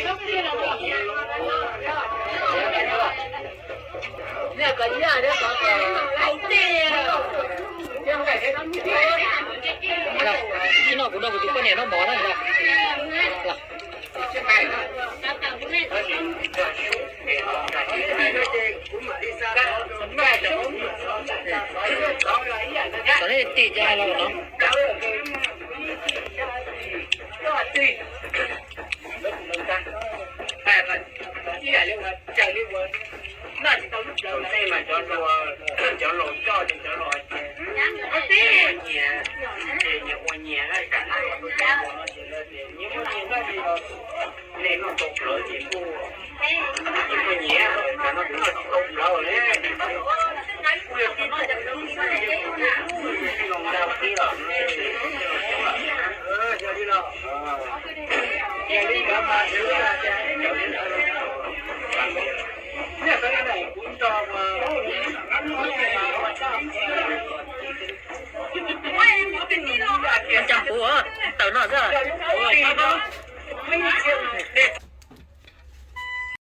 Ib no kuv nrog kuv tus poj niam noj mov na. Xav nej tim cas los no. Cov laus coj ces cov laus hais tias nyias, ces nyias ua nyias na, kam na ua no ces lawv tias nyias muaj nyias na, ces nyias noj tau plawv ces kuj, nyias muaj nyias, tam no twb noj tsis tau plawv li. Kuj yog tib tug xwb ces kuj tsis los ntau tib los, yog li los, yog li cov mas xwb, kuv nrog Cam puv tawm no xwb.